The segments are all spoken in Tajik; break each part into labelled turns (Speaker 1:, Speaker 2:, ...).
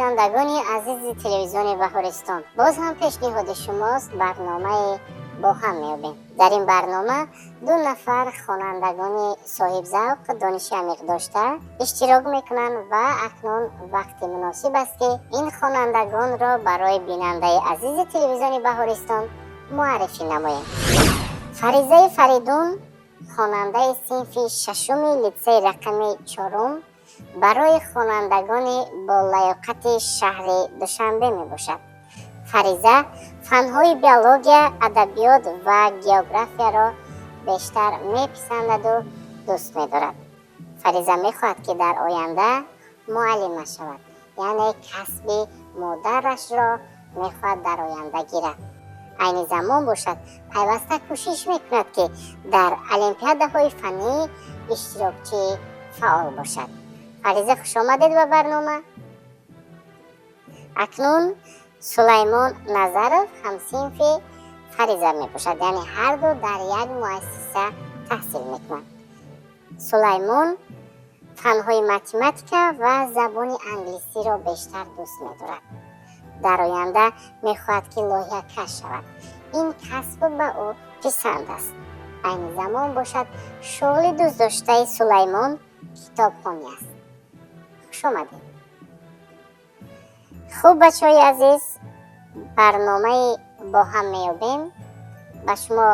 Speaker 1: Бинандагони азизи телевизиони Баҳористон, боз ҳам пешниҳоди шумост барномаи «Бо ҳам меёбем». Дар ин барнома ду нафар хонандагони соҳибзавқ, дониши амиқ дошта иштирок мекунанд ва акнун вақти муносиб аст, ки ин хонандагонро барои бинандаи азизи телевизиони Баҳористон муаррифӣ намоем. Фаризаи Фаридун, хонандаи синфи шашуми литсеи рақами чорум барои хонандагони болаёқати шаҳри Душанбе мебошад. Фариза фанҳои биология, адабиёт ва географияро бештар меписандаду дӯст медорад. Фариза мехоҳад, ки дар оянда муаллима шавад, яъне касби модарашро мехоҳад дар оянда гирад. Айни замон бошад, пайваста кӯшиш мекунад, ки дар олимпиадаҳои фаннӣ иштирокчии фаъол бошад. Фариза, хушомадед ба барнома. Акнун Сулаймон Назаров ҳамсинфи Фариза мебошад, яъне ҳарду дар як муассиса таҳсил мекунанд. Сулаймон фанҳои математика ва забони англисиро бештар дӯст медорад. Дар оянда мехоҳад, ки лоиҳакаш шавад. Ин касб ба ӯ писанд аст. Айни замон бошад, шуғли дӯстдоштаи Сулаймон китобхонӣ аст. Хушомадед. Хуб, бачаҳои азиз, барномаи «Бо ҳам меёбем» ба шумо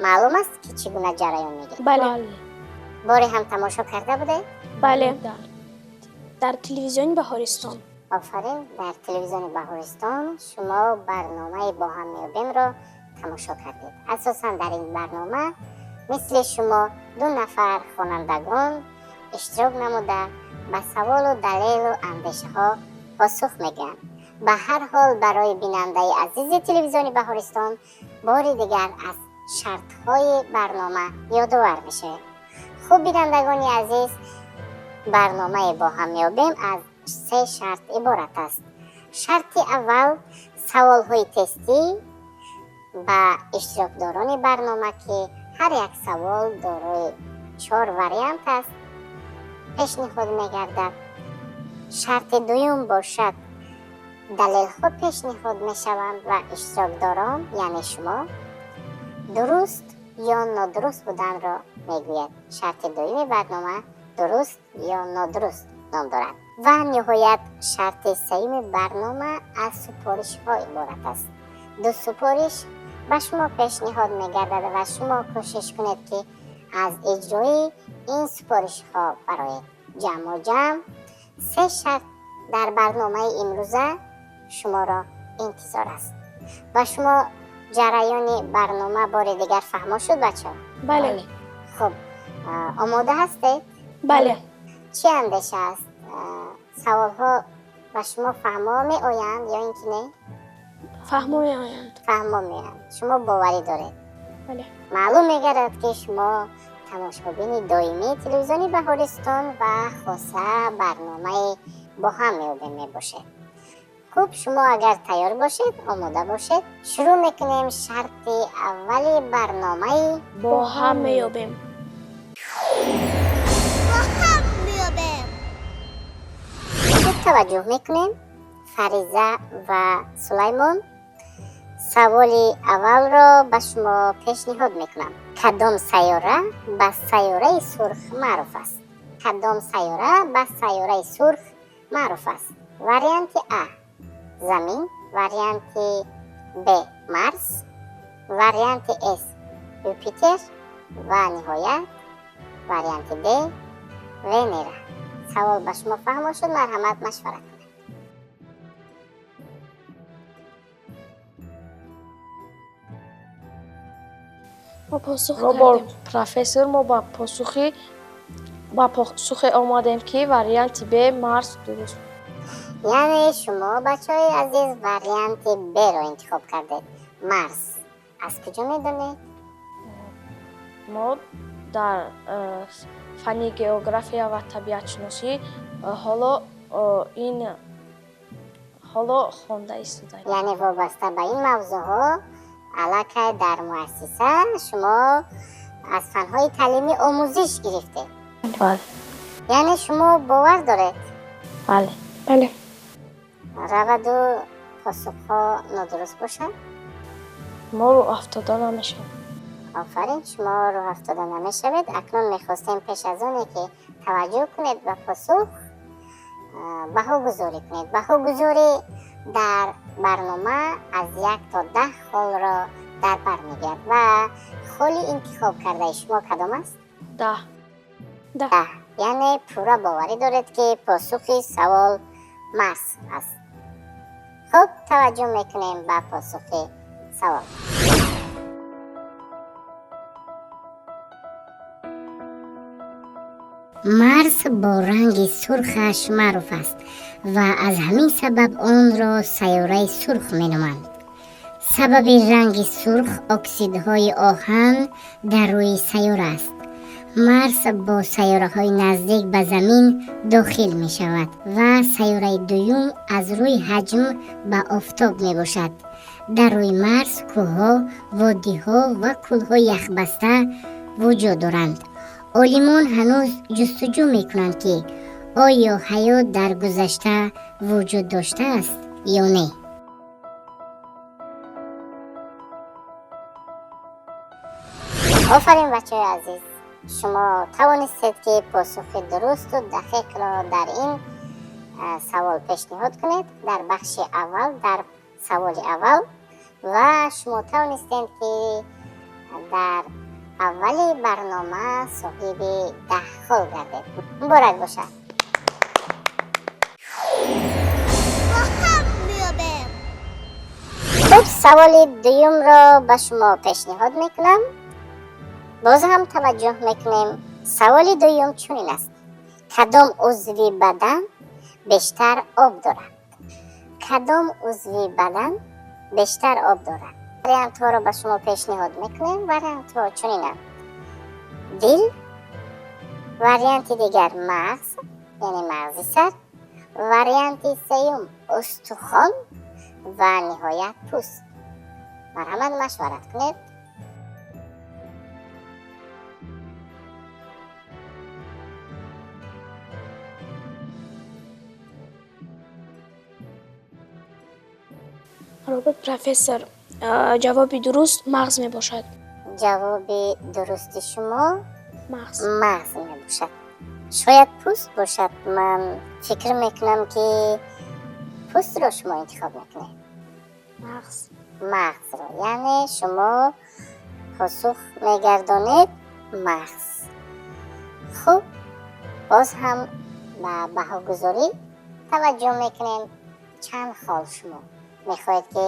Speaker 1: маълум аст, ки чӣ гуна ҷараён мегирад?
Speaker 2: Бале.
Speaker 1: Боре ҳам тамошо карда будед?
Speaker 2: Бале, дар телевизиони Баҳористон.
Speaker 1: Офарин, дар телевизиони Баҳористон шумо барномаи «Бо ҳам меёбемро» тамошо кардед. Асосан дар ин барнома мисли шумо ду нафар хонандагон иштирок намуда, ба саволу далелу андешаҳо посух мегӯянд. Ба ҳар ҳол, барои бинандаи азизи телевизиони Баҳористон бори дигар аз шартҳои барнома ёдовар мешавем. Хуб, бинандагони азиз, барномаи «Бо ҳам меёбем» аз се шарт иборат аст. Шарти аввал: саволҳои тестӣ ба иштирокдорони барнома, ки ҳар як савол дорои чор вариант аст, пешниҳод мегардад. Шарти дуюм бошад, далелҳо пешниҳод мешаванд ва иштирокдорон, яъне шумо, дуруст ё нодуруст буданро мегӯяд. Шарти дуюми барнома «Дуруст ё нодуруст» ном дорад. Ва ниҳоят, шарти сеюми барнома аз супоришҳо иборат аст. Ду супориш ба шумо пешниҳод мегардад ва шумо кӯшиш кунед, ки аз иҷрои ин супоришҳо бароед. Ҷамъу ҷамъ се шарт дар барномаи имрӯза шуморо интизор аст. Ба шумо ҷараёни барнома бори дигар фаҳмо шуд, бачаҳо?
Speaker 2: Бале.
Speaker 1: Хуб, омода ҳастед?
Speaker 2: Бале.
Speaker 1: Чӣ андеша аст? Саволҳо ба шумо фаҳмо меоянд ё ин ки не?
Speaker 2: Фаҳмо меоянд.
Speaker 1: Фаҳмо меоянд. Шумо боварӣ доред?
Speaker 2: Бале.
Speaker 1: Маълум мегардад, ки шумо тамошобини доимии телевизиони Баҳористон ва хоса барномаи «Бо ҳам меёбем» мебошед. Хуб, шумо агар тайёр бошед, омода бошед, шурӯъ мекунем шарти аввали барномаи
Speaker 2: «Бо ҳам меёбем».
Speaker 3: Бо ҳам меёбем.
Speaker 1: Хуб, таваҷҷӯҳ мекунем. Фариза ва Сулаймон, саволи аввалро ба шумо пешниҳод мекунам. Кадом сайёра ба сайёраи сурх маъруф аст? Кадом сайёра ба сайёраи сурх маъруф аст? Варианти А — Замин, варианти Б — Марс, варианти С — Юпитер ва ниҳоят варианти Д — Венера. Савол ба шумо фаҳмо шуд? Марҳамат, машварат кунед.
Speaker 2: Мо посух
Speaker 4: Мо бо
Speaker 2: кардем.
Speaker 4: Профессор, мо ба посухе омадем, ки варианти Б, Марс, дуруст.
Speaker 1: Яъне шумо, бачаҳои азиз, варианти Б-ро интихоб кардед, Марс. Аз куҷо медонед?
Speaker 4: Мо дар фанни география ва табиатшиносӣ ҳоло ин ҳоло хонда истодаем.
Speaker 1: Яъне вобаста ба ин мавзӯъҳо аллакай дар муассиса шумо аз фанҳои таълимӣ омӯзиш гирифтед?
Speaker 4: Бале.
Speaker 1: Яъне шумо бовар доред?
Speaker 4: Бале.
Speaker 2: Бале.
Speaker 1: Раваду посухҳо нодуруст бошанд?
Speaker 4: Мо рӯҳафтода намешавем.
Speaker 1: Офарин, шумо рӯҳафтода намешавед. Акнун мехостем пеш аз оне ки таваҷҷӯҳ кунед ба посух, баҳогузорӣ кунед. Баҳогузорӣ дар барнома аз 1 то 10 холро дар бар мегирад ва холи интихоб кардаи шумо кадом аст?
Speaker 4: 10.
Speaker 2: 10.
Speaker 1: 10. Яъне пурра боварӣ доред, ки посухи савол Марс аст. Хуб, таваҷҷӯҳ мекунем ба посухи савол. Марс бо ранги сурхаш маъруф аст ва аз ҳамин сабаб онро сайёраи сурх меноманд. Сабаби ранги сурх оксидҳои оҳан дар рӯи сайёра аст. Марс бо сайёраҳои наздик ба Замин дохил мешавад ва сайёраи дуюм аз рӯи ҳаҷм ба Офтоб мебошад. Дар рӯи Марс кӯҳҳо, водиҳо ва кӯлҳои яхбаста вуҷуд доранд. Олимон ҳанӯз ҷустуҷӯ мекунанд, ки оё ҳаёт дар гузашта вуҷуд доштааст ё не. Офарин, бачаҳои азиз, шумо тавонистед, ки посухи дурусту дақиқро дар ин савол пешниҳод кунед дар бахши аввал, дар саволи аввал, ва шумо тавонистед, ки дар аввали барнома соҳиби 10 хол гардед. Муборак бошад.
Speaker 3: Бо ҳам меёбем.
Speaker 1: Хуб, саволи дуюмро ба шумо пешниҳод мекунам. Боз ҳам таваҷҷӯҳ мекунем. Саволи дуюм чунин аст: кадом узви бадан бештар об дорад? Кадом узви бадан бештар об дорад? Вариантҳоро ба шумо пешниҳод мекунем. Вариантҳо чунинанд: дил, варианти дигар мағз, яъне мағзи сар, варианти сеюм устухон ва ниҳоят пӯст. Марҳамат, машварат кунед.
Speaker 2: Робот профессор, ҷавоби дуруст мағз мебошад.
Speaker 1: Ҷавоби дурусти шумо
Speaker 2: мағз.
Speaker 1: Мағз мебошад. Шояд пӯст бошад. Ман фикр мекунам, ки пӯстро шумо интихоб мекунед.
Speaker 2: Мағз.
Speaker 1: Мағзро, яъне шумо посух мегардонед мағз. Хуб, боз ҳам ба баҳогузорӣ таваҷҷӯҳ мекунем. Чанд хол шумо мехоҳед, ки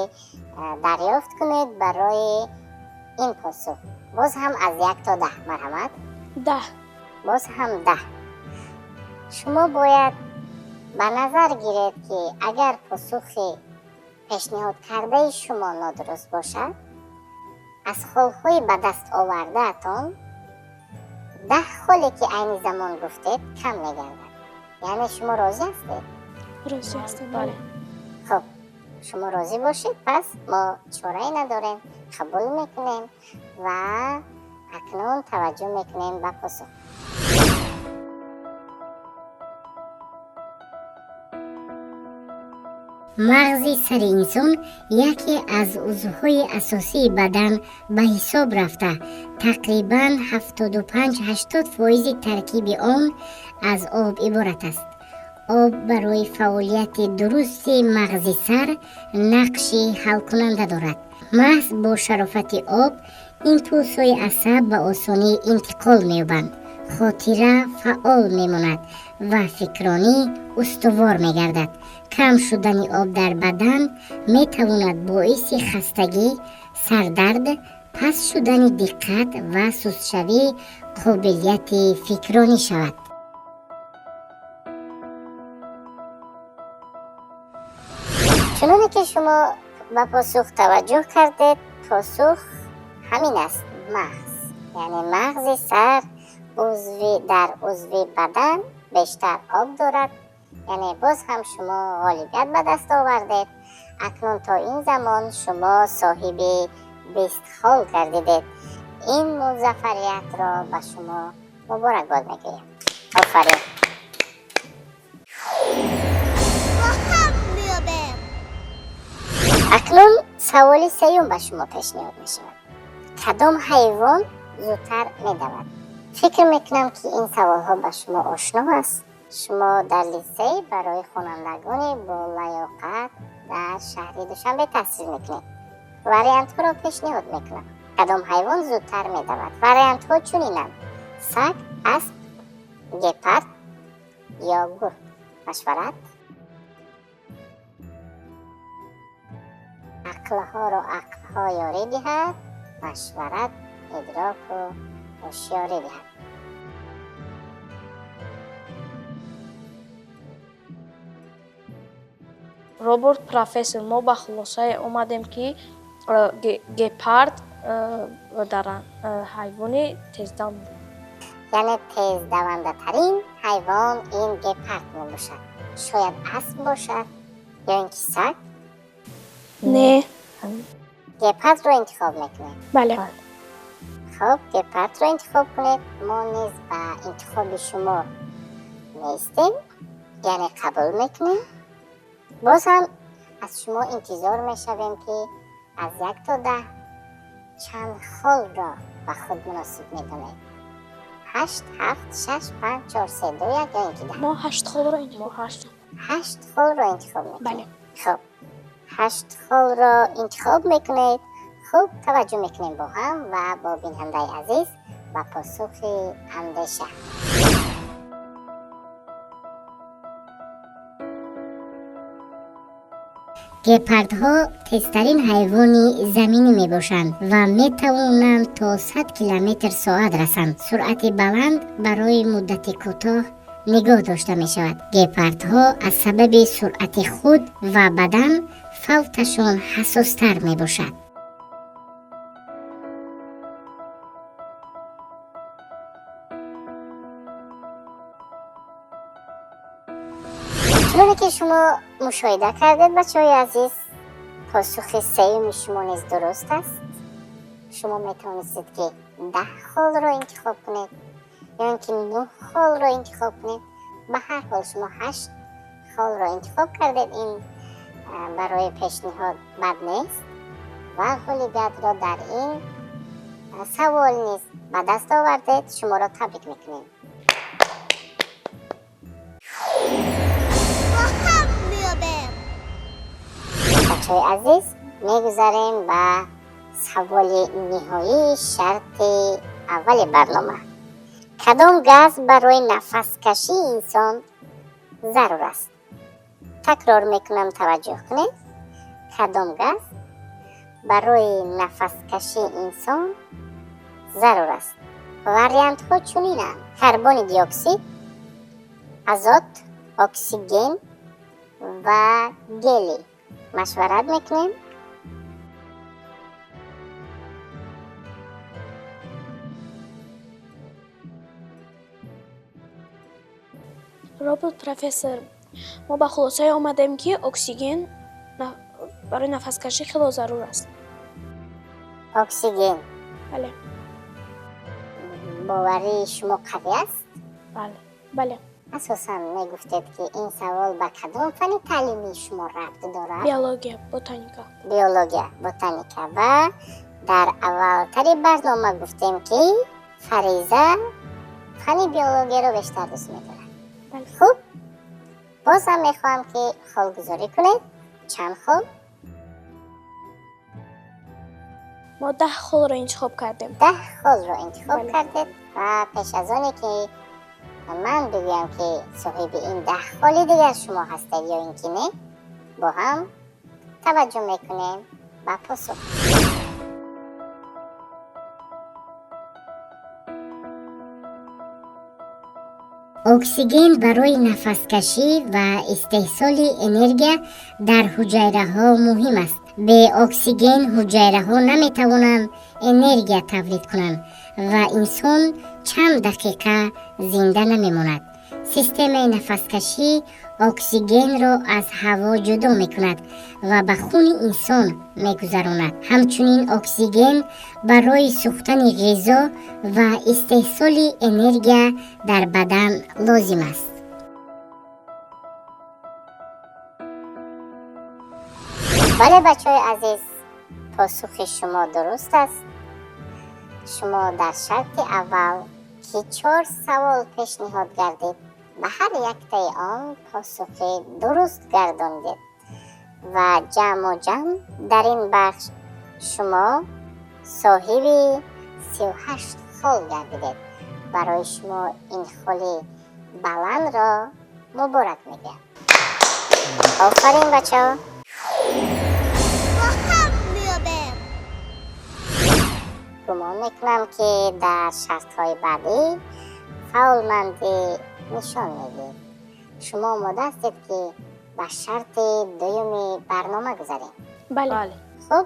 Speaker 1: дарёфт кунед барои ин посух? Боз ҳам аз 1 то 10, марҳамат.
Speaker 2: 10.
Speaker 1: Боз ҳам 10. Шумо бояд ба назар гиред, ки агар посухи пешниҳод кардаи шумо нодуруст бошад, аз холҳои ба даст овардаатон 10 холе, ки айни замон гуфтед, кам мегардад. Яъне шумо розӣ ҳастед?
Speaker 2: Розӣ ҳастем, бале.
Speaker 1: Хуб, шумо розӣ бошед, пас мо чорае надорем, қабул мекунем ва акнун таваҷҷӯҳ мекунем ба посух. Мағзи сари инсон яке аз узвҳои асосии бадан ба ҳисоб рафта, тақрибан 75-80 фоизи таркиби он аз об иборат аст. Об барои фаъолияти дурусти мағзи сар нақши ҳалкунанда дорад. Маҳз бо шарофати об импулсҳои асаб ба осонӣ интиқол меёбанд, хотира фаъол мемонад ва фикронӣ устувор мегардад. Кам шудани об дар бадан метавонад боиси хастагӣ, сардард, паст шудани диққат ва сустшавии қобилияти фикронӣ шавад. Чуноне ки шумо ба посух таваҷҷӯҳ кардед, посух ҳамин аст: мағз. Яъне мағзи сар дар узви бадан бештар об дорад. Яъне боз ҳам шумо ғолибият ба даст овардед. Акнун то ин замон шумо соҳиби 20 хол гардидед. Ин музаффариятро ба шумо муборакбод мегӯем. Офарин.
Speaker 3: Бо ҳам меёбем.
Speaker 1: Саволи сеюм ба шумо пешниҳод мешавад. Кадом ҳайвон зудтар медавад? Фикр мекунам, ки ин саволҳо ба шумо ошно аст. Шумо дар литсей барои хонандагони болаёқат дар шаҳри Душанбе таҳсил мекунед. Вариантҳоро пешниҳод мекунам. Кадом ҳайвон зудтар медавад? Вариантҳо чунинанд: саг, асп, гепард ё гург. Машварат. Ақлҳоро ақлҳо ёрӣ диҳад, машварат идроку ҳушёрӣ диҳад.
Speaker 4: Роберт профессор, мо ба хулосае омадем, ки гепард дар ҳайвони тездав.
Speaker 1: Яъне тездавандатарин ҳайвон ин гепард мебошад. Шояд асп бошад ё ин ки саг?
Speaker 2: Не.
Speaker 1: Гепардро интихоб мекунед?
Speaker 2: Бале.
Speaker 1: Хуб, гепардро интихоб кунед. Мо низ ба интихоби шумо меистем, яъне қабул мекунем. Боз ҳам аз шумо интизор мешавем, ки аз 1 то 10 чанд холро ба худ муносиб медонед. 8, 7, 6, 5, 4, 3, 2, 1 ё ин ки 10.
Speaker 2: Мо 8 холро интихоб.
Speaker 4: Мо 8.
Speaker 1: 8 холро интихоб мекунем.
Speaker 2: Бале.
Speaker 1: Хуб, 8 холро интихоб мекунед. Хуб, таваҷҷӯҳ мекунем бо ҳам ва бо бинандаи азиз ба посухи андеша. Гепардҳо тезтарин ҳайвони заминӣ мебошанд ва метавонанд то 100 километр соат расанд. Суръати баланд барои муддати кӯтоҳ нигоҳ дошта мешавад. Гепардҳо аз сабаби суръати худ ва бадан фавташон ҳассостар мебошад. Чуноне ки шумо мушоҳида кардед, бачаҳои азиз, посухи сеюми шумо низ дуруст аст. Шумо метавонистед, ки 10 холро интихоб кунед ё ин ки 9 холро интихоб кунед. Ба ҳар ҳол шумо 8 холро интихоб кардед. Ин барои пешниҳод бад нест ва ғолибиятро дар ин савол низ ба даст овардед. Шуморо табрик мекунем. Бачаҳои азиз, мегузарем ба саволи ниҳоии шарти аввали барнома. Кадом газ барои нафаскашии инсон зарур аст? Такрор мекунам, таваҷҷӯҳ кунед. Кадом газ барои нафаскашии инсон зарур аст? Вариантҳо чунинанд: карбони диоксид, азот, оксиген ва гелий. Машварат мекунем.
Speaker 2: Роберт профессор, мо ба хулосае омадем, ки оксиген барои нафаскашӣ хело зарур аст.
Speaker 1: Оксиген?
Speaker 2: Бале.
Speaker 1: Боварии шумо қавӣ аст?
Speaker 4: Бале.
Speaker 2: Бале.
Speaker 1: Асосан мегуфтед, ки ин савол ба кадом фанни таълимии шумо рабт дорад?
Speaker 2: Биология, ботаника.
Speaker 1: Биология, ботаника. Ва дар аввалтари барнома гуфтем, ки Фариза фанни биологияро бештар дӯст медорад.
Speaker 2: Бале.
Speaker 1: Хуб, боз ҳам мехоҳам, ки холгузорӣ кунед. Чанд хол?
Speaker 2: Мо 10 холро интихоб кардем.
Speaker 1: 10 холро интихоб
Speaker 2: Бале.
Speaker 1: кардед ва пеш аз оне ки ман бигӯям, ки соҳиби ин 10 холи дигар шумо ҳастед ё ин ки не, бо ҳам таваҷҷӯҳ мекунем ба посух. Оксиген барои нафаскашӣ ва истеҳсоли энергия дар ҳуҷайраҳо муҳим аст. Бе оксиген ҳуҷайраҳо наметавонанд энергия тавлид кунанд ва инсон чанд дақиқа зинда намемонад. Системаи нафаскашӣ оксигенро аз ҳаво ҷудо мекунад ва ба хуни инсон мегузаронад. Ҳамчунин оксиген барои сӯхтани ғизо ва истеҳсоли энергия дар бадан лозим аст. Бале, бачаҳои азиз, Посухи шумо дуруст аст. Шумо дар шарти аввал, ки чор савол пешниҳод гардид, ба ҳар яктаи он посухи дуруст гардондед ва ҷамъу ҷамъ дар ин бахш шумо соҳиби 38 хол гардидед. Барои шумо ин холи баландро муборак мегӯям. Офарин, бачаҳо!
Speaker 3: Бо ҳам меёбем.
Speaker 1: Гумон мекунам, ки дар шартҳои баъдӣ фаъолмандӣ нишон медиҳед. Шумо омода ҳастед, ки ба шарти дуюми барнома гузарем?
Speaker 2: Бале.
Speaker 4: Бале.
Speaker 1: Хуб,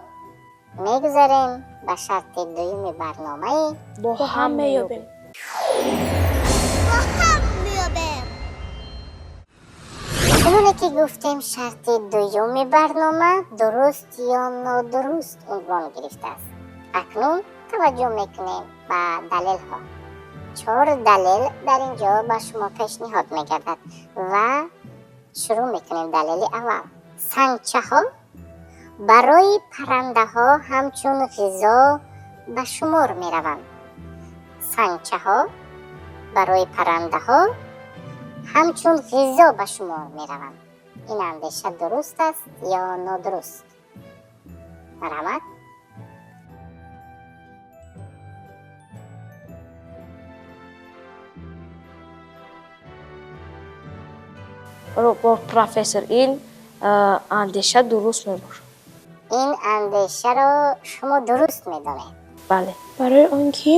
Speaker 1: мегузарем ба шарти дуюми барномаи
Speaker 4: Бо
Speaker 2: Бо
Speaker 4: ҳам
Speaker 2: ҳам
Speaker 4: меёбем.
Speaker 2: меёбем.
Speaker 3: Бо ҳам меёбем.
Speaker 1: Чуноне ки гуфтем, шарти дуюми барнома дуруст ё нодуруст унвон гирифтааст. Акнун таваҷҷӯҳ мекунем ба далелҳо. Чор далел дар ин ҷо ба шумо пешниҳод мегардад ва шурӯъ мекунем. Далели аввал: сангчаҳо барои паррандаҳо ҳамчун ғизо ба шумор мераванд. Сангчаҳо барои паррандаҳо ҳамчун ғизо ба шумор мераванд. Ин андеша дуруст аст ё нодуруст? Марҳамат.
Speaker 4: Робот профессор, ин андеша дуруст мебошад.
Speaker 1: Ин андешаро шумо дуруст медонед?
Speaker 4: Бале.
Speaker 2: Барои он ки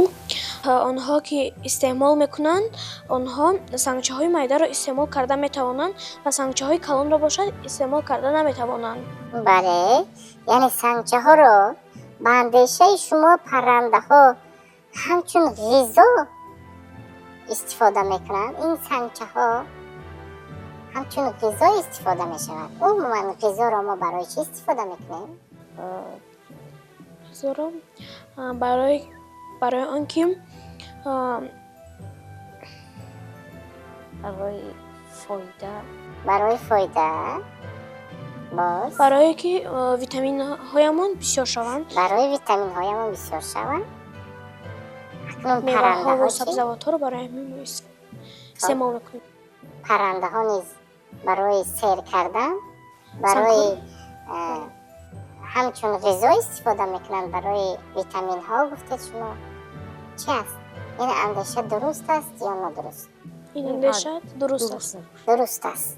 Speaker 2: онҳо ки истеъмол мекунанд, онҳо сангчаҳои майдаро истеъмол карда метавонанд ва сангчаҳои калонро бошад истеъмол карда наметавонанд.
Speaker 1: Бале, яъне сангчаҳоро ба андешаи шумо паррандаҳо ҳамчун ғизо истифода мекунанд. Ин сангчаҳо ҳамчун ғизо истифода мешавад. Умуман, ғизоро мо барои чӣ истифода мекунем?
Speaker 2: Ғизоро барои он ки
Speaker 4: Барои фоида.
Speaker 1: Барои фоида. Боз?
Speaker 2: Барое ки витаминҳоямон бисёр шаванд.
Speaker 1: Барои витаминҳоямон бисёр шаванд. Акнун
Speaker 2: меваҳо
Speaker 1: паррандаҳо
Speaker 2: ва
Speaker 1: чӣ?
Speaker 2: сабзавотҳоро барои ҳамин мо истеъмол мекунем.
Speaker 1: Паррандаҳо низ барои сер кардан, барои ҳамчун ғизо истифода мекунанд, барои витаминҳо гуфтед шумо. Чӣ аст? Ин андеша дуруст аст ё нодуруст?
Speaker 2: Ин андеша дуруст аст.
Speaker 4: Дуруст.
Speaker 1: Дуруст аст.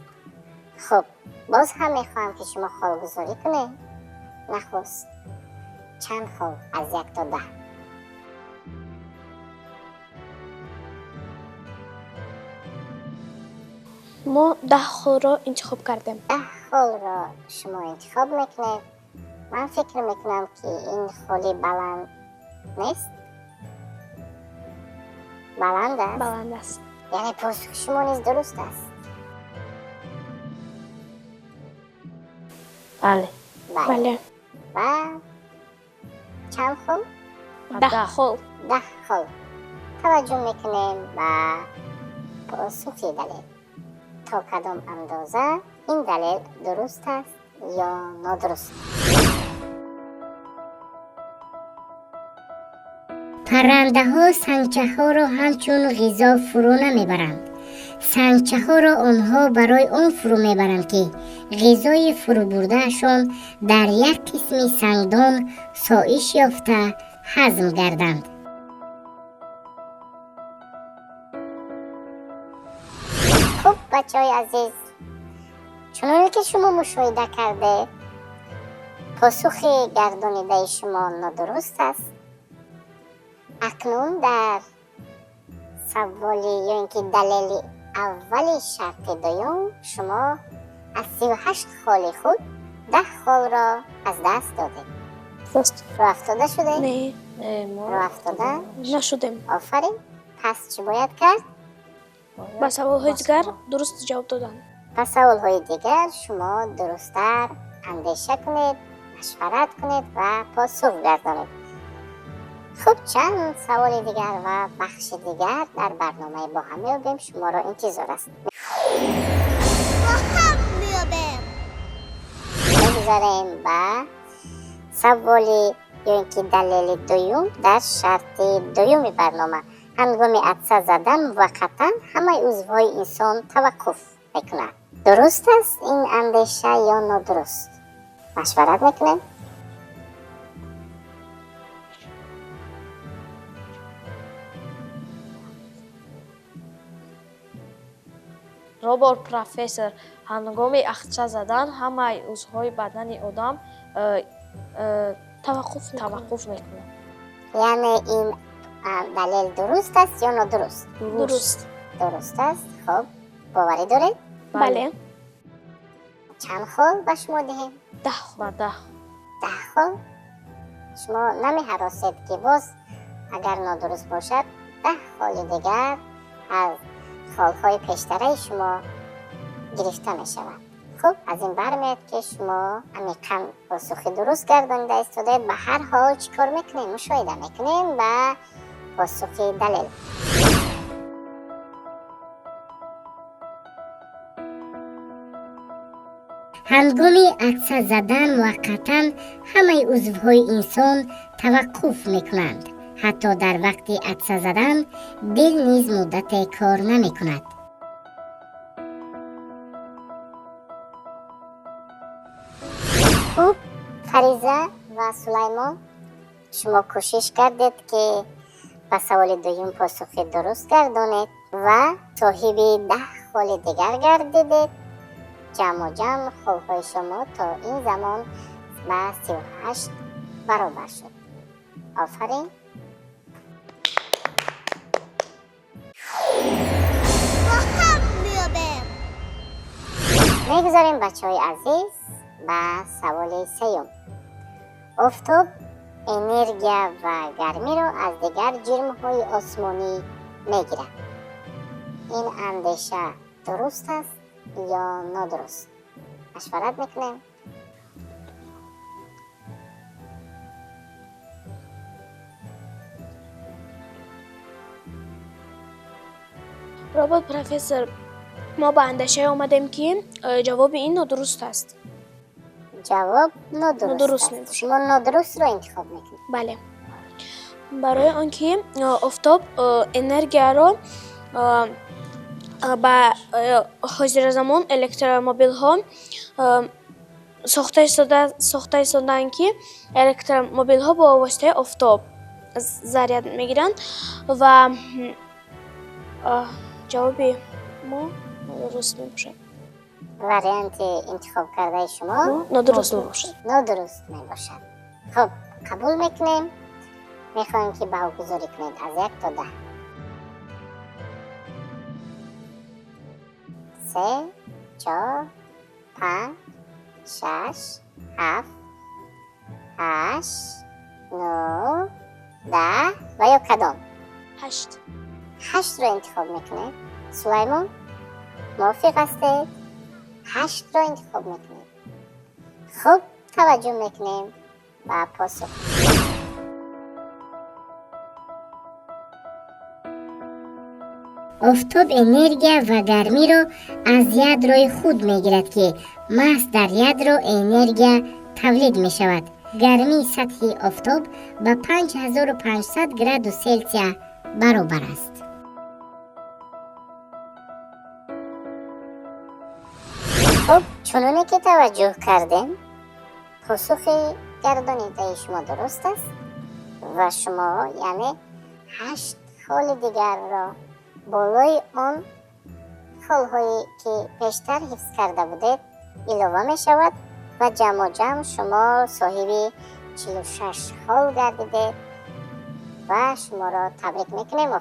Speaker 1: Хуб, боз ҳам мехоҳам, ки шумо холгузорӣ кунед. Нахуст, чанд хол аз 1 то 10?
Speaker 2: Мо 10 холро интихоб кардем.
Speaker 1: 10 холро шумо интихоб мекунед. Ман фикр мекунам, ки ин холи баланд нест. Баланд аст?
Speaker 2: Баланд аст.
Speaker 1: Яъне посухи шумо низ дуруст аст?
Speaker 4: Бале.
Speaker 1: Бале.
Speaker 2: Бале.
Speaker 1: Ва чанд хол?
Speaker 2: 10
Speaker 4: 10.
Speaker 2: хол.
Speaker 1: 10 хол. Таваҷҷӯҳ мекунем ба посухи далел, то кадом андоза ин далел дуруст аст ё нодуруст. Паррандаҳо сангчаҳоро ҳамчун ғизо фурӯ намебаранд. Сангчаҳоро онҳо барои он фурӯ мебаранд, ки ғизои фурӯбурдаашон дар як қисми сангдон соиш ёфта ҳазм гарданд. Хуб, бачаҳои азиз, чуноне ки шумо мушоҳида кардед, посухи гардонидаи шумо нодуруст аст. Акнун дар саволи ё ин ки далели аввали шарти дуюм шумо аз 38 холи худ 10 холро аз даст додед.
Speaker 2: Даст.
Speaker 1: Рӯ афтода шудед?
Speaker 2: Не.
Speaker 4: Не, мо
Speaker 1: Рӯ афтода
Speaker 2: нашудем.
Speaker 1: Офарин. Пас чӣ бояд кард?
Speaker 4: Бояд
Speaker 2: Ба саволҳои
Speaker 4: ба
Speaker 2: дигар
Speaker 4: савол.
Speaker 2: дуруст ҷавоб додан.
Speaker 1: Ба саволҳои дигар шумо дурусттар андеша кунед, машварат кунед ва посух гардонед. Хуб, чанд саволи дигар ва бахши дигар дар барномаи «Бо ҳам меёбем» шуморо интизор аст.
Speaker 3: Бо ҳам меёбем.
Speaker 1: Мегузарем ба Саволи ё ин ки далели дуюм дар шарти дуюми барнома. Ҳангоми атса задан муваққатан ҳамаи узвҳои инсон таваққуф мекунад. Дуруст аст ин андеша ё нодуруст? Машварат мекунем?
Speaker 4: Робот профессор, ҳангоми ахча задан ҳамаи узвҳои бадани одам таваққуф мекунад.
Speaker 1: Яъне ин далел дуруст аст ё нодуруст?
Speaker 2: Дуруст.
Speaker 1: Дуруст аст. Хуб, боварӣ доред?
Speaker 2: Бале.
Speaker 1: Чанд хол ба шумо диҳем?
Speaker 2: 10 хол.
Speaker 4: Ба 10.
Speaker 1: 10 хол? Шумо намеҳаросед ки боз агар нодуруст бошад 10 холи дигар аз холҳои пештараи шумо гирифта мешавад. Хуб, аз ин бармеояд ки шумо амиқан посухи дуруст гардонида истодаед. Ба ҳар ҳол чӣ кор мекунем? Мушоҳида мекунем ба посухи далел. Ҳангоми атса задан муваққатан ҳамаи узвҳои инсон таваққуф мекунанд. Ҳатто дар вақти атса задан дил низ муддате кор намекунад. Хуб, Фариза ва Сулаймон, шумо кӯшиш кардед ки ба саволи дуюм посухи дуруст гардонед ва соҳиби 10 холи дигар гардидед. Ҷамъу ҷамъ холҳои шумо то ин замон ба 38 баробар шуд. Офарин! Мегузарем, бачаҳои азиз, ба саволи сеюм. Офтоб энергия ва гармиро аз дигар ҷирмҳои осмонӣ мегирад. Ин андеша дуруст аст ё нодуруст? Машварат мекунем.
Speaker 2: Робот профессор, мо ба андешае омадем ки ҷавоби ин нодуруст аст.
Speaker 1: Ҷавоб нодуруст аст. Шумо нодурустро интихоб мекунед?
Speaker 2: Бале. Барои он ки офтоб энергияро ба ҳозиразамон электромобилҳо сохта истодаанд, ки электромобилҳо бо воситаи офтоб заряд мегиранд ва ҷавоби мо нодуруст мебошад.
Speaker 1: Варианти интихоб кардаи шумо
Speaker 2: нодуруст мебошад.
Speaker 1: Нодуруст мебошад. Хуб, қабул мекунем. Мехоҳем ки баҳогузорӣ кунед аз 1 то 10. 3, 4, 5, 6, 7, 8, 9, 10 ва ё кадом?
Speaker 2: 8.
Speaker 1: 8-ро интихоб мекунед. Сулаймон, мувофиқ ҳастед? 8-ро интихоб мекунед. Хуб, таваҷҷӯҳ мекунем ба посух. Офтоб энергия ва гармиро аз ядрои худ мегирад, ки маҳз дар ядро энергия тавлид мешавад. Гармии сатҳи офтоб ба 5500 градус Селсия баробар аст. Хуб, чуноне ки таваҷҷӯҳ кардем, посухи гардонидаи шумо дуруст аст ва шумо яъне 8 холи дигарро болои он холҳое ки пештар ҳифз карда будед илова мешавад ва ҷамъу ҷамъ шумо соҳиби 46 хол гардидед ва шуморо табрик мекунем.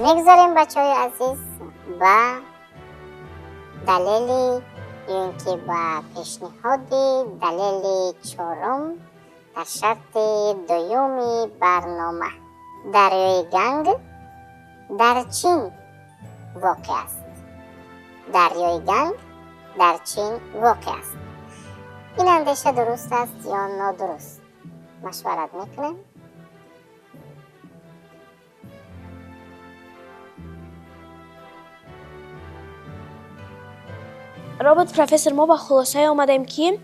Speaker 1: Мегузарем, бачаҳои азиз, ба далели ё ин ки ба пешниҳоди далели чорум дар шарти дуюми барнома. Дарёи Ганг дар Чин воқеъ аст. Дарёи Ганг дар Чин воқеъ аст. Ин андеша дуруст аст ё нодуруст? Машварат мекунем.
Speaker 2: Робот профессор, мо ба хулосае омадем, ки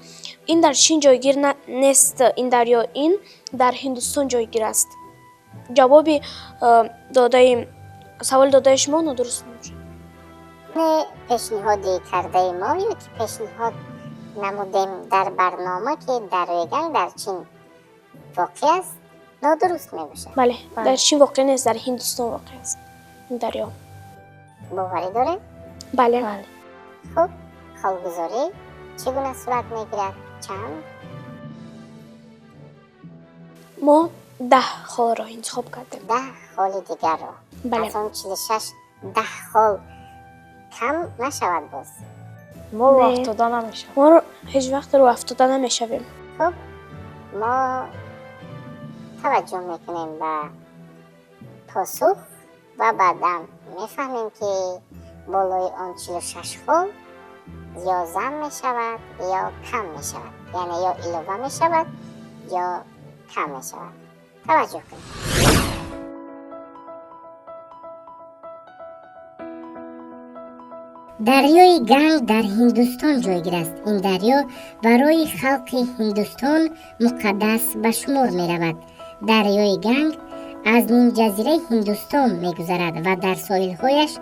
Speaker 2: ин дар Чин ҷойгир нест, ин дарё, ин дар Ҳиндустон ҷойгир аст. Ҷавоби додаи саволи додаи шумо нодуруст мебошад.
Speaker 1: Не, пешниҳоди кардаи мо ё ки пешниҳод намудем дар барнома, ки дарёи Ганг дар Чин воқеъ аст, нодуруст мебошад.
Speaker 2: Бале, дар Чин воқеъ нест, дар Ҳиндустон воқеъ аст ин дарё.
Speaker 1: Боварӣ доред?
Speaker 2: Бале.
Speaker 4: Бале.
Speaker 1: Хуб, холгузорӣ чӣ гуна сурат мегирад? Чанд?
Speaker 2: Мо 10 холро интихоб кардем.
Speaker 1: 10 холи дигарро?
Speaker 2: Бале.
Speaker 1: Аз он 46 10 хол кам нашавад боз?
Speaker 4: Мо рӯ
Speaker 2: Не.
Speaker 4: афтода намешавем.
Speaker 2: Мо ҳеҷ вақт рӯ афтода намешавем.
Speaker 1: Хуб, мо таваҷҷӯҳ мекунем ба посух ва баъдан мефаҳмем, ки болои он 46 хол ё зам мешавад, ё кам мешавад, яъне ё илова мешавад, ё кам мешавад. Таваҷҷӯҳ кунед. Дарёи Ганг дар Ҳиндустон ҷойгир аст. Ин дарё барои халқи Ҳиндустон муқаддас ба шумор меравад. Дарёи Ганг аз нимҷазираи Ҳиндустон мегузарад ва дар соҳилҳояш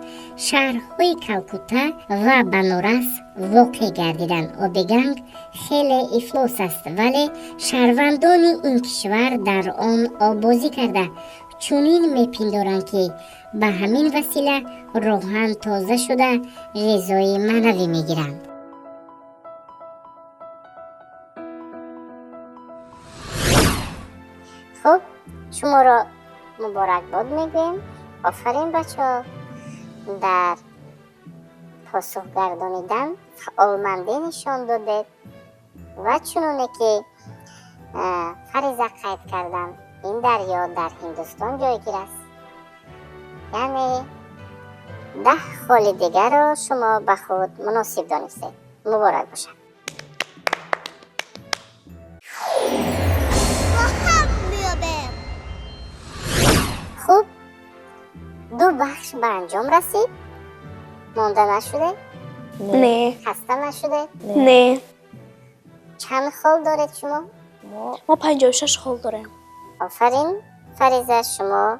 Speaker 1: шаҳрҳои Калкутта ва Банорас воқеъ гардиданд. Оби Ганг хеле ифлос аст, вале шаҳрвандони ин кишвар дар он оббозӣ карда чунин мепиндоранд, ки ба ҳамин васила рӯҳан тоза шуда ғизои маънавӣ мегиранд. Хуб, шуморо муборакбод мегӯем. Офарин, бачаҳо, дар посух гардонидан фаъолмандӣ нишон додед ва чуноне ки Фариза қайд кардам, ин дарё дар Ҳиндустон ҷойгир аст, яъне 10 холи дигарро шумо ба худ муносиб донистед. Муборак бошад.
Speaker 3: Бо ҳам меёбем.
Speaker 1: Хуб, ду бахш ба анҷом расид. Монда нашудед?
Speaker 2: Не.
Speaker 1: Хаста нашудед?
Speaker 2: Не.
Speaker 1: Чанд хол доред шумо?
Speaker 2: Мо 56 хол дорем.
Speaker 1: Офарин, Фариза, шумо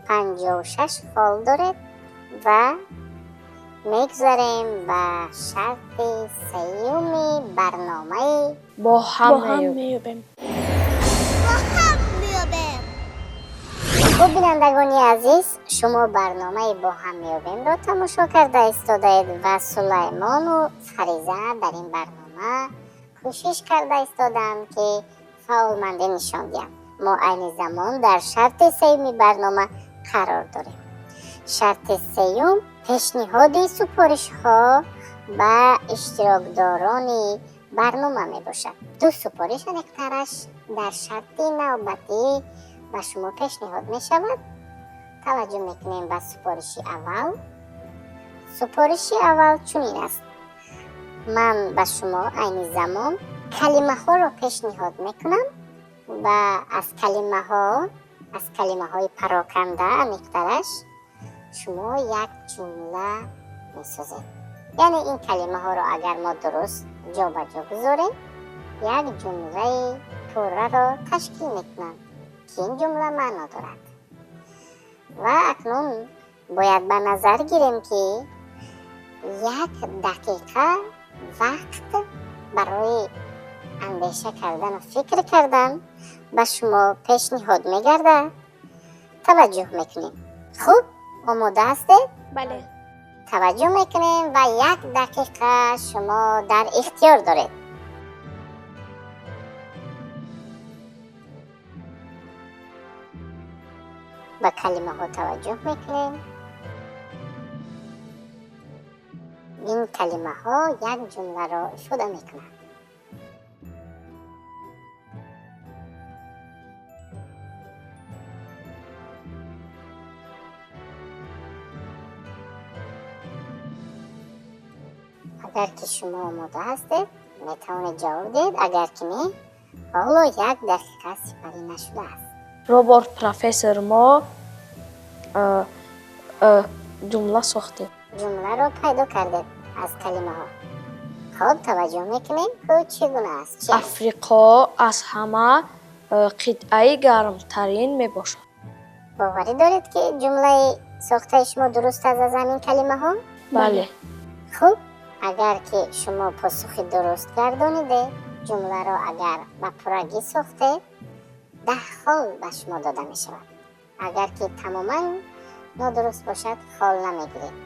Speaker 1: 56 хол доред ва мегузарем ба шарти сеюми барномаи
Speaker 4: Бо ҳам
Speaker 2: Бо ҳам
Speaker 4: меёбем.
Speaker 2: меёбем.
Speaker 3: Бо ҳам меёбем.
Speaker 1: Хуб, бинандагони азиз, шумо барномаи Бо ҳам меёбемро тамошо карда истодаед ва Сулаймону Фариза дар ин барнома кӯшиш карда истодаанд, ки фаъолмандӣ нишон диҳанд. Мо айни замон дар шарти сеюми барнома қарор дорем. Шарти сеюм пешниҳоди супоришҳо ба иштирокдорони барнома мебошад. Ду супориш аниқтараш дар шарти навбатӣ ба шумо пешниҳод мешавад. Таваҷҷӯҳ мекунем ба супориши аввал. Супориши аввал чунин аст: ман ба шумо айни замон калимаҳоро пешниҳод мекунам ва аз калимаҳои пароканда аниқтараш шумо як ҷумла месозед. Яъне ин калимаҳоро агар мо дуруст ҷобаҷо гузорем, як ҷумлаи пурраро ташкил мекунанд, ки ин ҷумла маъно дорад. Ва акнун бояд ба назар гирем, ки як дақиқа вақт барои андеша кардану фикр кардан ба шумо пешниҳод мегардад. Таваҷҷӯҳ мекунем. Хуб, омода ҳастед?
Speaker 2: Бале.
Speaker 1: Таваҷҷӯҳ мекунем ва як дақиқа шумо дар ихтиёр доред. Ба калимаҳо таваҷҷӯҳ мекунем. Ин калимаҳо як ҷумларо ифода мекунанд. Агар ки шумо омода ҳастед, метавонед ҷавоб диҳед, агар ки не, ҳоло як дақиқа сипарӣ нашудааст.
Speaker 4: Робот профессор, мо ҷумла сохтем.
Speaker 1: Ҷумларо пайдо кардед аз калимаҳо. Хуб, таваҷҷӯҳ мекунем, ки чӣ гуна аст? Чӣ аст?
Speaker 4: Африқо аз ҳама қитъаи гармтарин мебошад.
Speaker 1: Боварӣ доред, ки ҷумлаи сохтаи шумо дуруст аст аз ҳамин калимаҳо?
Speaker 4: Бале.
Speaker 1: Хуб, агар ки шумо посухи дуруст гардонидед, ҷумларо агар ба пуррагӣ сохтед, 10 хол ба шумо дода мешавад. Агар ки тамоман нодуруст бошад, хол намегиред.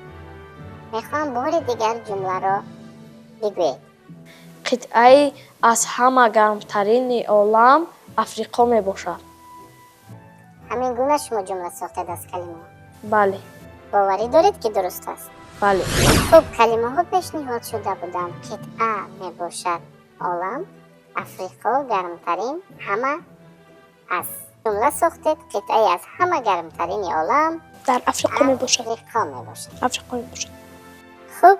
Speaker 1: Мехоҳам бори дигар ҷумларо бигӯед.
Speaker 4: Қитъаи аз ҳама гармтарини олам Африқо мебошад.
Speaker 1: Ҳамин гуна шумо ҷумла сохтед аз калимаҳо?
Speaker 4: Бале.
Speaker 1: Боварӣ доред, ки дуруст аст?
Speaker 4: Бале.
Speaker 1: Хуб, калимаҳо пешниҳод шуда буданд. Қитъа мебошад олам, Африқо гармтарин, ҳама аз. Ҷумла сохтед, қитъаи аз ҳама гармтарини олам
Speaker 2: дар Африқо мебошад.
Speaker 1: Африқо мебошад.
Speaker 2: Африқо мебошад.
Speaker 1: Хуб,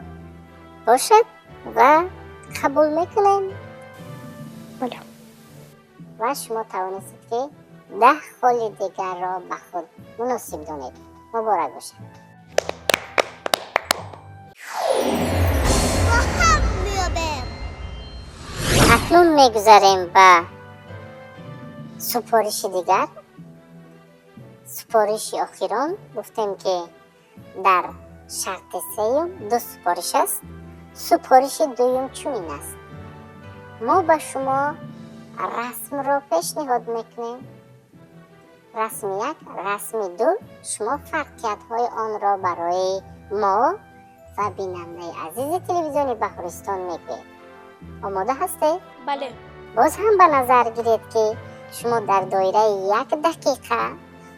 Speaker 1: бошад ва қабул мекунем.
Speaker 2: Бале.
Speaker 1: Ва шумо тавонистед, ки 10 холи дигарро ба худ муносиб донед. Муборак бошад.
Speaker 3: Бо ҳам меёбем.
Speaker 1: Акнун мегузарем ба супориши дигар. Супориши охирон. Гуфтем, ки дар шарти сеюм ду супориш аст. Супориши дуюм чунин аст: мо ба шумо расмро пешниҳод мекунем. Расми як, расми ду. Шумо фарқиятҳои онро барои мо ва бинандаи азизи телевизиони Баҳористон мегӯед. Омода ҳастед?
Speaker 2: Бале.
Speaker 1: Боз ҳам ба назар гиред, ки шумо дар доираи як дақиқа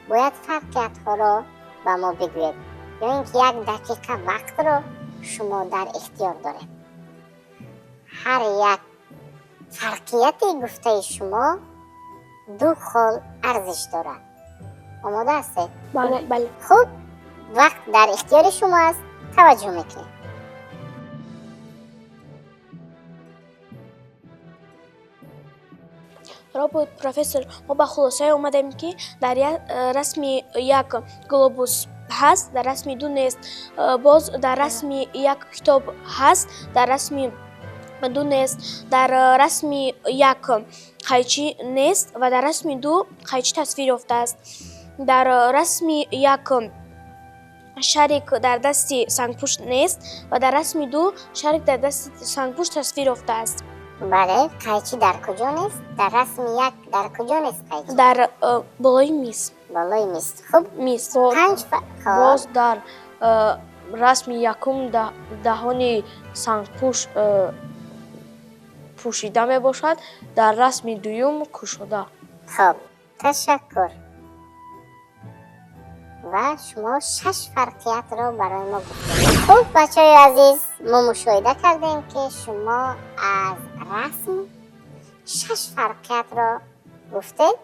Speaker 1: бояд фарқиятҳоро ба мо бигӯед, ё ин ки як дақиқа вақтро шумо дар ихтиёр доред. Ҳар як фарқияти гуфтаи шумо ду хол арзиш дорад. Омода ҳастед?
Speaker 2: Бале, бале.
Speaker 1: Хуб, вақт дар ихтиёри шумо аст, таваҷҷӯҳ мекунед.
Speaker 2: Робот профессор, мо ба хулосае омадем, ки дар расми як глобус ҳаст, дар расми ду нест. Боз дар расми як китоб ҳаст, дар расми ду нест. Дар расми як қайчӣ нест ва дар расми ду қайчӣ тасвир ёфтааст. Дар расми як шарик дар дасти сангпушт нест ва дар расми ду шарик дар дасти сангпушт тасвир ёфтааст.
Speaker 1: Бале, қайчӣ дар куҷо нест? Дар расми як дар куҷо нест қайчӣ?
Speaker 2: Дар болои миз.
Speaker 1: Болои миз. Хуб.
Speaker 2: Миз.
Speaker 1: Панҷ хоб.
Speaker 4: Боз дар расми якум даҳони сангпӯш пӯшида мебошад, дар расми дуюм кушода.
Speaker 1: Хоб, ташаккур. Ва шумо шаш фарқиятро барои мо гуфтед. Хуб, бачаҳои азиз, мо мушоҳида кардем, ки шумо аз расм шаш фарқиятро гуфтед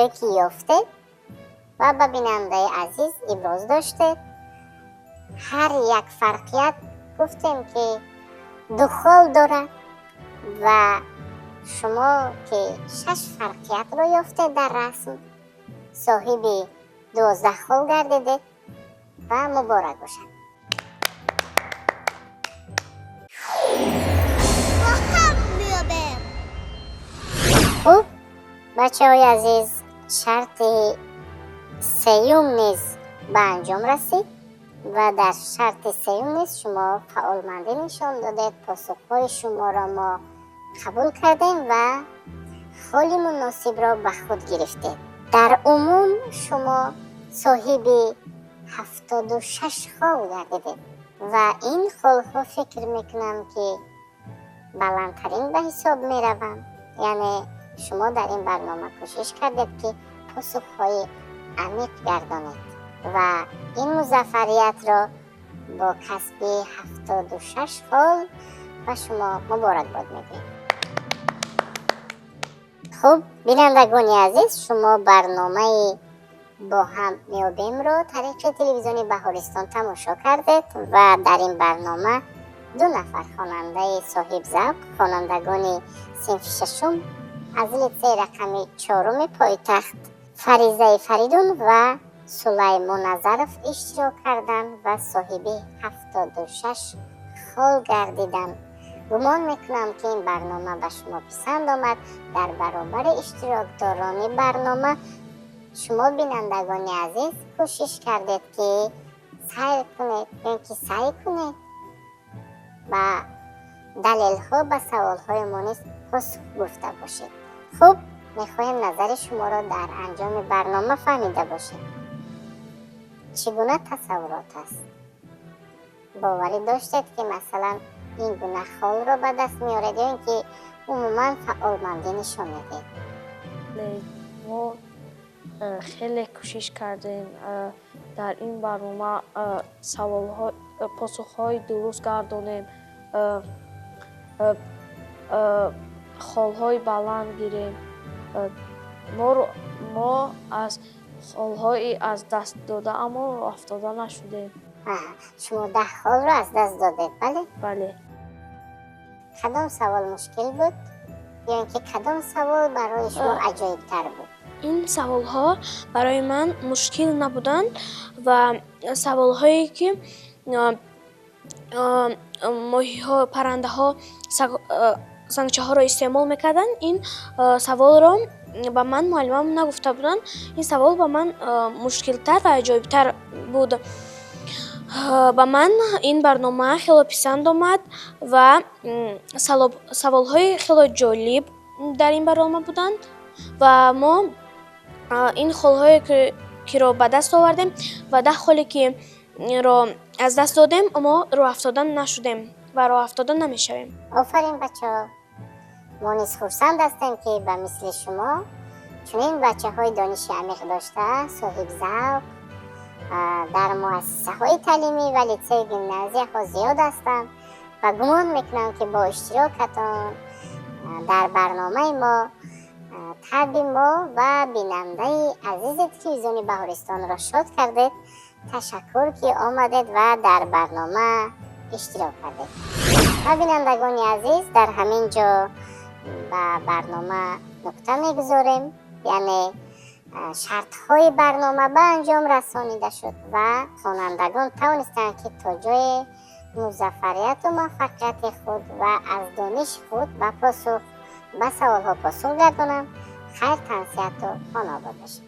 Speaker 1: ё ки ёфтед ва ба бинандаи азиз иброз доштед. Ҳар як фарқият гуфтем, ки ду хол дорад ва шумо ки шаш фарқиятро ёфтед дар расм, соҳиби 12 хол гардидед ва муборак бошад.
Speaker 3: Бо ҳам меёбем.
Speaker 1: Хуб, бачаҳои азиз, шарти сеюм низ ба анҷом расид ва дар шарти сеюм низ шумо фаъолмандӣ нишон додед. Посухҳои шуморо мо қабул кардем ва холи муносибро ба худ гирифтед. Дар умум шумо соҳиби 76 хол гардидед ва ин холҳо фикр мекунам, ки баландтарин ба ҳисоб мераванд. Яъне шумо дар ин барнома кӯшиш кардед, ки посухҳои амиқ гардонед ва ин музаффариятро бо касби 76 хол ба шумо муборакбод мегӯем. Хуб, бинандагони азиз, шумо барномаи бо ҳам меёбемро тариқи телевизиони Баҳористон тамошо кардед ва дар ин барнома ду нафар хонандаи соҳибзавқ, хонандагони синфи шашум аз литсеи рақами чоруми пойтахт Фаризаи Фаридун ва Сулаймон Назаров иштирок карданд ва соҳиби 76 хол гардиданд. Гумон мекунам, ки ин барнома ба шумо писанд омад. Дар баробари иштирокдорони барнома шумо, бинандагони азиз, кӯшиш кардед, ки сайр кунед ё ин ки саъй кунед ба далелҳо ба саволҳои мо низ посух гуфта бошед. Хуб, мехоҳем назари шуморо дар анҷоми барнома фаҳмида бошем. Чӣ гуна тасаввурот аст? Боварӣ доштед, ки масалан ин гуна холро ба даст меоред ё ин ки умуман фаъолмандӣ нишон медиҳед?
Speaker 4: Мо хеле кӯшиш кардем дар ин барнома саволҳо, посухҳои дуруст гардонем, холҳои баланд гирем. Мо аз холҳои аз даст додаамон роҳафтода нашудем.
Speaker 1: Шумо 10 холро аз даст додед, бале?
Speaker 4: Бале.
Speaker 1: Кадом савол мушкил буд ё ин ки кадом савол барои шумо аҷоибтар буд?
Speaker 2: Ин саволҳо барои ман мушкил набуданд ва саволҳое, ки моҳиҳо, паррандаҳо сангчаҳоро истеъмол мекарданд, ин саволро ба ман муаллимам нагуфта буданд. Ин савол ба ман мушкилтар ва аҷоибтар буд. Ба ман ин барнома хело писанд омад ва саволҳои хело ҷолиб дар ин барнома буданд ва мо ин холҳое, киро ба даст овардем ва 10 холе, ки ро аз даст додем, мо роҳафтода нашудем ва роҳафтода намешавем.
Speaker 1: Офарин, бачаҳо! Мо низ хурсанд ҳастем, ки ба мисли шумо чунин бачаҳои дониши амиқ дошта, соҳибзавқ дар муассисаҳои таълимӣ ва литсею гимназияҳо зиёд ҳастанд ва гумон мекунам, ки бо иштирокатон дар барномаи мо табъи мо ва бинандаи азизи телевизиони Баҳористонро шод кардед. Ташаккур, ки омадед ва дар барнома иштирок кардед. Ва бинандагони азиз, дар ҳамин ҷо ба барнома нуқта мегузорем, яъне шартҳои барнома ба анҷом расонида шуд ва хонандагон тавонистанд, ки то ҷое музаффарияту муваффақияти худ ва аз дониши худ ба посух ба саволҳо посух гардонанд. Хайр, тансиҳату хонаобод бошед.